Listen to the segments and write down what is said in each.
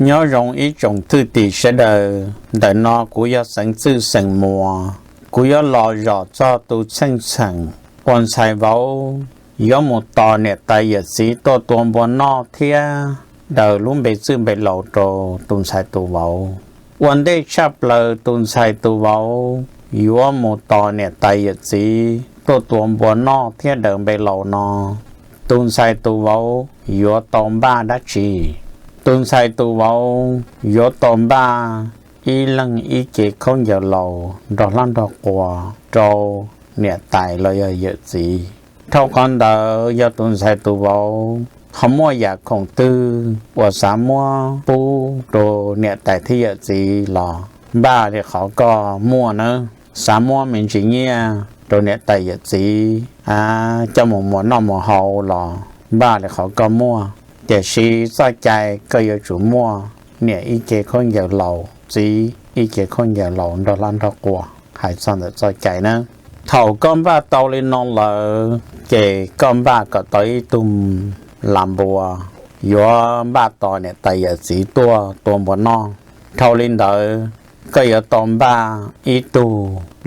Nyob zoo ib tsoom thwj tim sawv daws, ntawm no kuv yog xeev Txwj xeem Muas, kuv yuav los zom txog tus txheej txheem uas ntxhais vauv yuav mus tos niam tais yawm txiv tuaj tua npua noj thiab daws lub npe txwj npe laus rau tus ntxhais tus vauv. Ua ntej tshaj plaws tus ntxhais tus vauv yuav mus tos niam tais yawm txiv tuaj tua npua noj thiab daws npe laus no, tus ntxhais tus vauv yuav tau npaj dab tsi? Tus ntxhais tus vauv yuav tau npaj ib leeg ib ce khaub ncaws laus nrog hlab nrog quas rau niam tais los yog yawm txiv. Dhau qhov ntawd yog tus ntxhais tus vauv ho muaj yam khoom twg uas xav muab pub rau niam tais thiab yawm txiv los npaj li qhov koj muaj nawb. Xav muab me ntsis nyiaj rau niam tais yawm txiv coj mus muas noj muas haus los npaj li qhov koj muaj, tiam sis txoj cai koj yuav tsum muaj niam ib ce khaub ncaws laus, txiv ib ce khaub ncaws laus nrog hlab nrog quas hais txog ntawm txoj cai na. Thaum koj npaj tau li no lawm ces koj npaj kom tau ib tug las npua yuav npaj tos niam tais yawm txiv tuaj tua npua noj. Dhau li ntawd koj yuav tau npaj ib tug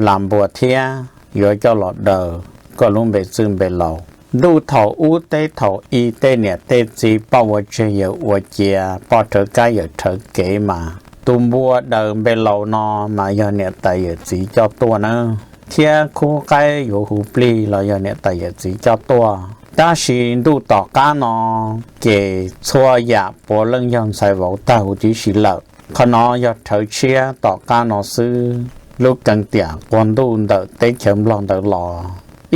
las npua thiab yuav coj los daws koj lub npe txwj npe laus. Ntuj thaum ub teb thaum i, tej niam tej txiv, poj ua tseg yawm ua cia, poj rhawv kab yawm rhawv kev mas tus npua daws npe laus no mas yog niam tais yawm txiv coj tuaj nawb, thiab khub qaib yuav hu plig los yog niam tais yawm txiv coj tuaj. Tab sis ntuj tom qab no ces txhua yam puav leej yog ntxhais vauv tag huv tib si lawm. Qhov no yog rhawv tshiab tom qab no xwb. Lub keeb tiam quag ntuj ntawm teb chaws Nplog ntawd los,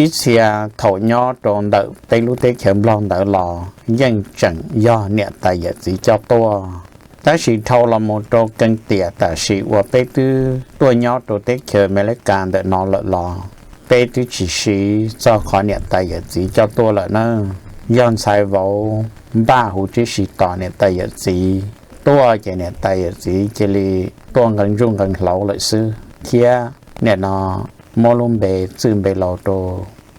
ib txhia thaum nyob rau ntawm peb lub teb chaws Nplog ntawd los yeej tseem yog niam tais yawm txiv coj tuaj. Tab sis dhau los mus rau keeb tiam tam sim uas peb twb tuaj nyob rau teb chaws Amelikas ntawm no lawm los peb twb tsis siv txog qhov niam tais yawm txiv coj tuaj lawm na. Yog ntxhais vauv npaj huv tib si tos niam tais yawm txiv tuaj ces niam tais yawm txiv cia li tuaj nqee ntsuj nqee hlauv lawm xwb thiab nim no muab lub npe txwj npe laus rau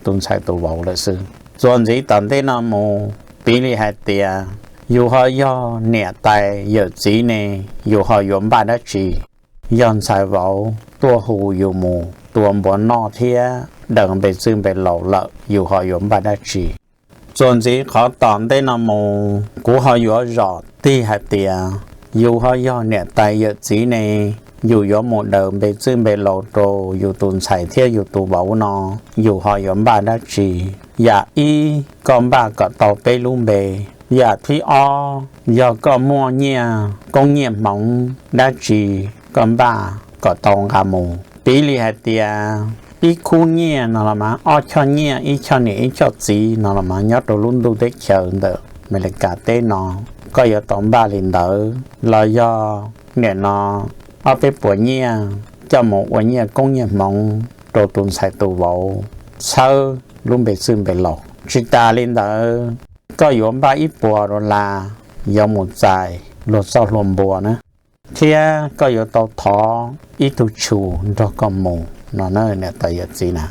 tus ntxhais tus vauv lawm xwb. Txuas ntxiv tom ntej no mus, piv li hais tias yus ho yog niam tais yawm txiv ne, yus ho yuav npaj dab tsi? Yog ntxhais vauv tuaj hu yus mus tua npua noj thiab daws npe txwj npe laus lawm, yus ho yuav npaj dab tsi? Txuas ntxiv qhov tom ntej no mus, kuv ho yuav zom tig hais tias yus ho yog niam tais yawm txiv ne, yus yuav mus daws npe txwj npe laus rau yus tus ntxhais thiab yus tus vauv no, yus ho yuav npaj dab tsi? Yam ib, koj npaj kom tau peb lub npe. Yam thib ob, yog koj muaj nyiaj koob nyiaj hmoov dab tsi, koj npaj kom tau nqa mus. Piv li hais tias ib khub nyiaj no los mas ob choj nyiaj, ib choj niam ib choj txiv no los mas nyob rau lub ntuj teb chaws ntawm Amelikas teb no, koj yuav tau npaj li ntawd. Los yog nim no ob peb puas nyiaj coj mus ua nyiaj koob nyiaj hmoov rau tus ntxhais tus vauv txhawb lub npe txwj npe laus. Tsis tas li ntawd, koj yuav npaj ib puas dollar yuav mus txais luag txoj hlua npua na, thiab koj yuav tau thov ib tug tshus nrog koj mus no na niam tais yawm txiv na.